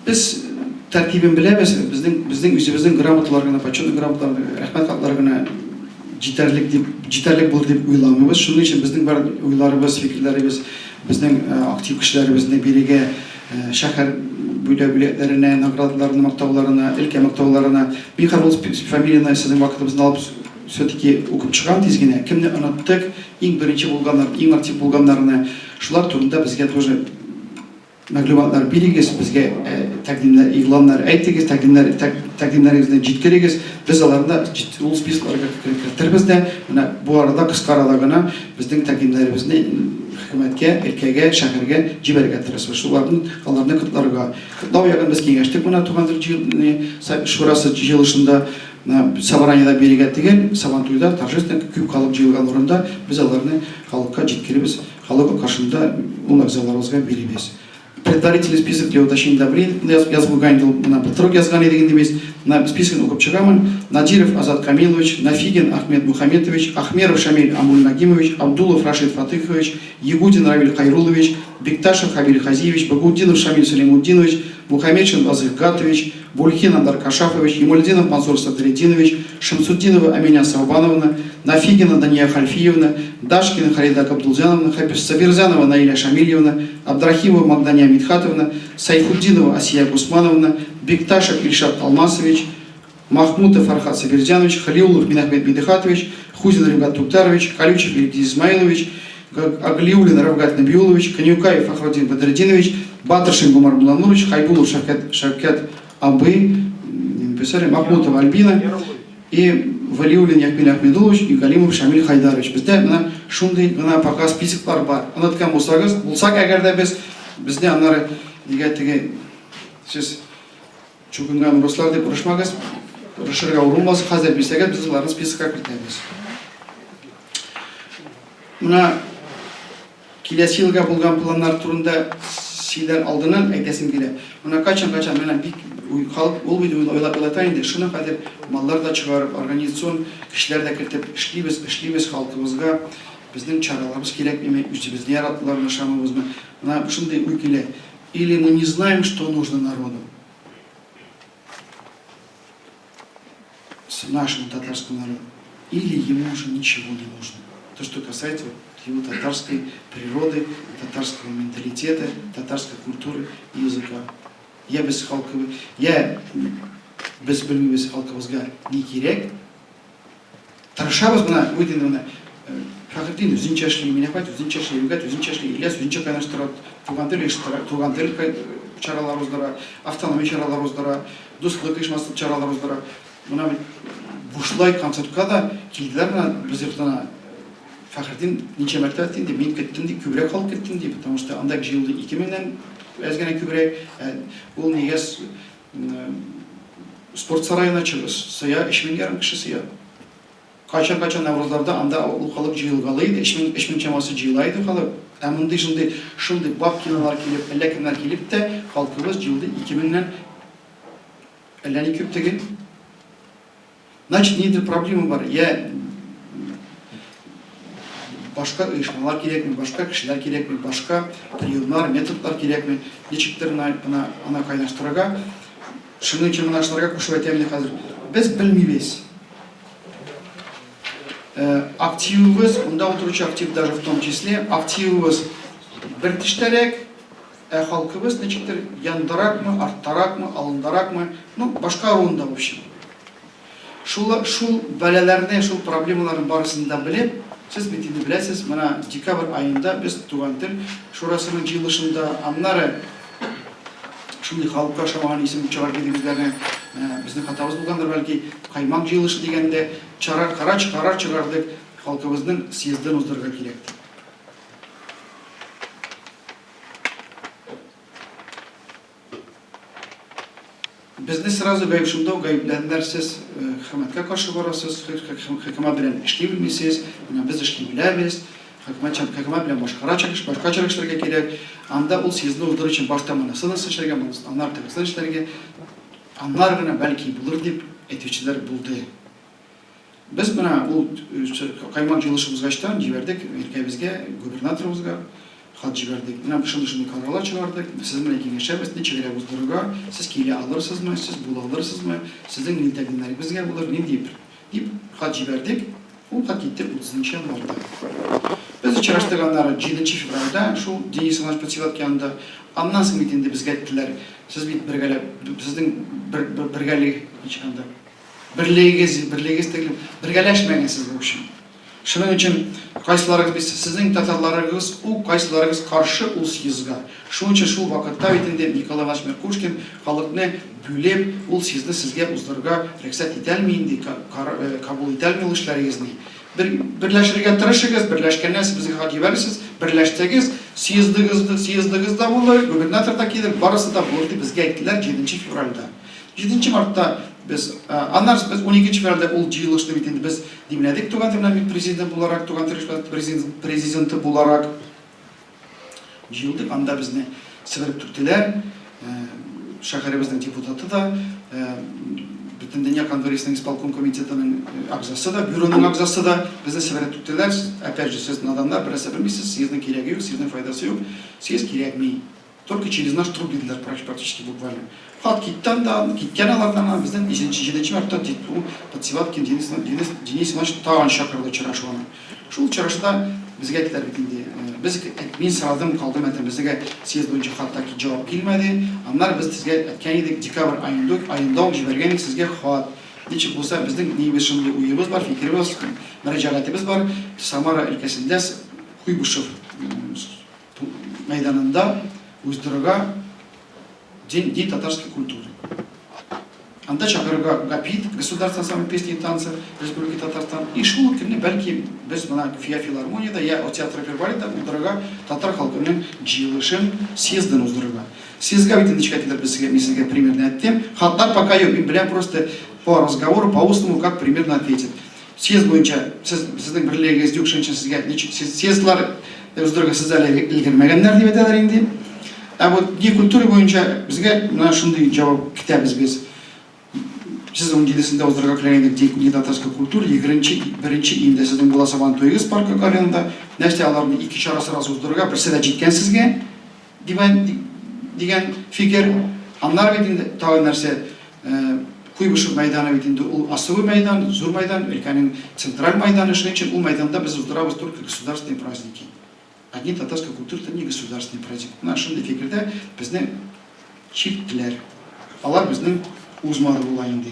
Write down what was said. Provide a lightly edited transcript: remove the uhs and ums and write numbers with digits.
Без тәртибен беләбез, безнең безнең үзебезнең грамоталар гына, почетный грамоталар, рәхмәт хатлары гына җитәрлек дип, җитәрлек булыр дип уйламыйбыз. Шуның өчен безнең бар уйларыбыз, фикерләребез, безнең актив кешеләребезне бирегә шәһәр бүләк бүләкләренә, наградаларына, мактауларына, өлкә мактауларына. Мин хәзер ул фамилияне сезнең вакытыбызны алып все-таки укып чыгам тиз генә. Кемне оныттык, иң беренче булганнар, иң актив булганнарны, шулар турында безгә тоже Мәгълүматлар бирегез, безгә тәкъдимнәр, игъланнар әйтегез, тәкъдимнәр, тәкъдимнәрегезне җиткерегез. Без аларны ул списокларга кертербез дә, менә бу арада, кыска арада гына безнең тәкъдимнәребезне хөкүмәткә, өлкәгә, шәһәргә җибәрергә тырышырбыз. Шуларны, аларны котларга. Котлау ягын без киңәштек менә Туган тел шурасы җыелышында. Менә собраниедә бирергә түгел, Сабантуйда торжественно күп халык җыелган урында без аларны халыкка җиткеребез. Халык каршында ул әгъзаларыбызга бирибез. Предварительный список для уточнения одобрения язып куйган инде ул, менә былтыр ук язган идек инде без. Менә списокны укып чыгамын. Надиров Азат Камилович, Нафигин Ахмед Мухаметович, Ахмеров Шамиль Амульнагимович, Абдулов Рашид Фатыхович, Ягудин Равиль Хайруллович, Бекташев Хабиль Хазиевич, Багаутдинов Шамиль Сулеймутдинович, Мухаметшин Вазых Гатович, Бульхин Андар Кашафович, Ямалетдинов Мансур Садретдинович, Шамсутдинова Аминя Саубановна, Нафигина Дания Хальфиевна, Дашкина Халида Габдулзяновна, Сабирзянова Наиля Шамильевна, Абдрахимова Магдания Мидхатовна, Сайфутдинова Асия Гусмановна, Бекташев Ильшат Алмасович, Махмутов Фархат Сабирзянович, Халиулов Минахмед Мидхатович, Хузин Римгат Туктарович, Колючев Ильгиз Измаилович, Аглиуллин Равгат Набиуллович, Конюкаев Фахрутдин Бадретдинович, Батыршин Гомар Мулланурович, Хайбулов Шәүкәт, Шәүкәт абый, написали, Махмутова Альбина и Валиуллин Якмил Ахмедуллович и Галимов Шамил Хайдарович. Бездә менә шундый гына пока списоклар бар. Оныткан булсагыз, булсак әгәр дә без, безне аннары нигә теге сез чукынган руслар дип орышмагыз, орышырга урын булмас, хәзер бирсәгез, без аларны списокка кертәбез. Менә киләсе елга булган планнар турында сөйләр алдыннан әйтәсем килә. Менә кайчан-кайчан менә бик халык ул бит уйлап уйлата инде. Шуны хәзер маллар да чыгарып, организацион кешеләр дә кертеп эшлибез, эшлибез халкыбызга. Безнең чараларыбыз кирәкмиме, үзебезне яратуларын ышанмыйбызмы? Менә шундый уй килә. Или мы не знаем, что нужно народу? С нашему татарскому народу. Или ему уже ничего не нужно. То, что касается вот его татарской природы, татарского менталитета, татарской культуры и языка. Я без халкы, я без белмибез халкыбызга ни кирәк. Тырышабыз менә, бу инде менә Фәхретдин үзенчә эшли, Минәхмәт үзенчә эшли, Рүгәт үзенчә эшли, Ильяс үзенчә кайнаштыра, туган тел оештыра, туган тел чаралар уздыра, автономия чаралар уздыра, дуслык оешмасы чаралар уздыра. Менә бит бушлай концертка да килделәр менә без йортына. Фәхретдин ничә мәртәбә әйтте инде, мин көттем ди, күбрәк халык көттем ди, потому что анда җыелды 2000-нән әз генә күбрәк. Ә ул нигә спорт сараена сыя 3500 кеше сыя. Кайчан-кайчан Наврузларда анда ул халык җыелгалый иде, 3000, 3000 чамасы җыела иде халык. Ә мондый шундый, шундый Бабкиналар килеп, әллә кемнәр килеп тә, халкыбыз җыелды 2000-нән әллә ни күп түгел. Значит, ниндидер проблема бар. Я башка оешмалар кирәкме, башка кешеләр кирәкме, башка приемнар, методлар кирәкме, ничектер менә ана кайнаштырырга. Шуның өчен менә шуларга кушып әйтәм инде хәзер. Без белмибез. Активыбыз, монда утыручы актив даже в том числе, активыбыз бер төштәрәк, ә халкыбыз ничектер яндаракмы, арттаракмы, алындаракмы, ну, башка урында, в общем. Шул, шул бәлаләрне, шул проблемаларны барысын да белеп, сез бит инде беләсез, менә декабрь аенда без Туган тел шурасының җыелышында, аннары шундый халыкка ошамаган исем чыгарып идек үзләренә, безнең хатабыз булгандыр бәлки, Каймак җыелышы дигәндә чара, карач, карар чыгардык, халкыбызның съездын уздырырга кирәк дип. Безне сразу гаеп шунда ук гаепләделәр, сез хөкүмәткә каршы барасыз, хөкүмәт белән эшли белмисез, менә без эшли беләбез, хөкүмәт хөкүмәт белән башкарачак, башкачарак эшләргә кирәк. Анда ул съездны уздыру өчен башта монысын эшләргә, аннары тегесен эшләргә, аннары гына бәлки булыр дип әйтүчеләр булды. Без менә ул каймак җыелышы узгачтан җибәрдек өлкәбезгә, губернаторыбызга. Хат җибәрдек. Менә шундый-шундый карарлар чыгардык. Сезнең белән киңәшәбез, ничегрәк уздырырга, сез килә алырсызмы, сез була алырсызмы, сезнең нинди тәкъдимнәрегез безгә булыр, нинди бер. Дип хат җибәрдек. Ул хат китте утызынчы январьда. Без очраштык аннары җиденче февральдә шул Денис Иванович Подсилатка янында. Аннан соң бит инде безгә әйттеләр, сез бит бергәләп, сезнең бер, бер, бергәлег, ничек анда, берлегегез, берлегегез түгел, бергәләшмәгәнсез, в общем. Шуның өчен кайсыларыгыз бит сезнең татарларыгыз ук кайсыларыгыз каршы ул съездга. Шуның өчен шул вакытта бит инде Николай Иванович Меркушкин халыкны бүлеп ул съездны сезгә уздырырга рөхсәт итәлми инде, кабул итәлми ул эшләрегезне. Бер берләшергә тырышыгыз, берләшкәннән сез безгә хат җибәрерсез, берләшсәгез, съездыгыз съездыгыз да булыр, губернатор да килер, барысы да булыр дип безгә әйттеләр җиденче февральдә. Җиденче мартта без, аннары без уникенче февральдә ул җыелышны бит инде без димләдек Туган тел белән мин президент буларак, Туган тел республикасы президенты буларак җыелдык. Анда безне себереп түктеләр. Шәһәребезнең депутаты да, Бөтендөнья конгрессының исполком комитетының әгъзасы да, бюроның әгъзасы да безне себереп түктеләр. Опять же, сез наданнар, бернәрсә белмисез, съездның кирәге юк, съездның файдасы юк, съезд кирәкми. Только через наш труп диделәр практически буквально. Хат китте анда, киткән алардан, аны безнең җиденче, җиденче мартта ул Подсеваткин Денис, Денис, Денис Иванович тагын чакырды очрашуына. Шул очрашуда безгә әйттеләр бит инде, без, мин сорадым, калдым, әйтәм, безгә съезд буенча хат та җавап килмәде. Аннары без сезгә әйткән идек, декабрь аенда, аенда ук җибәргән идек сезгә хат. Ничек булса, безнең ниебез шундый уебыз бар, фикеребез, мөрәҗәгатебез бар. Самара өлкәсендә Куйбышев мәйданында уздырырга День, День татарской культуры. Анда чакырырга ГАПИТ, Государственный ансамбль песни и танца Республики Татарстан. И шул ук көнне бәлки без менә я филармониядә, я театр опербалетта уздырырга татар халкының җыелышын, съездын уздырырга. Съездга бит инде ничек әйтелер, без сезгә, мин сезгә примерно әйттем. Хатлар пока юк, мин беләм просто по разговору, по устному, как примерно ответят. Съезд буенча сез сезнең берлегегез юк, шуның өчен сезгә ничек съездлар уздырырга сез әле өлгермәгәннәр дип әйтәләр инде. Ә вот дни культуры буенча безгә менә шундый җавап көтәбез без. Сез 17-сендә уздырырга теләгән идек Дни татарской культуры, 21 июньдә сезнең була Сабан туегыз парк аренада. Нәрсә аларны ике чара сразу уздырырга, берсе дә җиткән сезгә дигән дигән фикер. Аннары бит инде тагын нәрсә, Куйбышев мәйданы бит инде ул особый мәйдан, зур мәйдан, өлкәнең централь мәйданы, шуның өчен ул мәйданда без уздырабыз только государственные праздники. А Дни татарской культуры это не государственный праздник. Менә шундый фикердә безне чирттеләр. Алар безнең узмады була инде.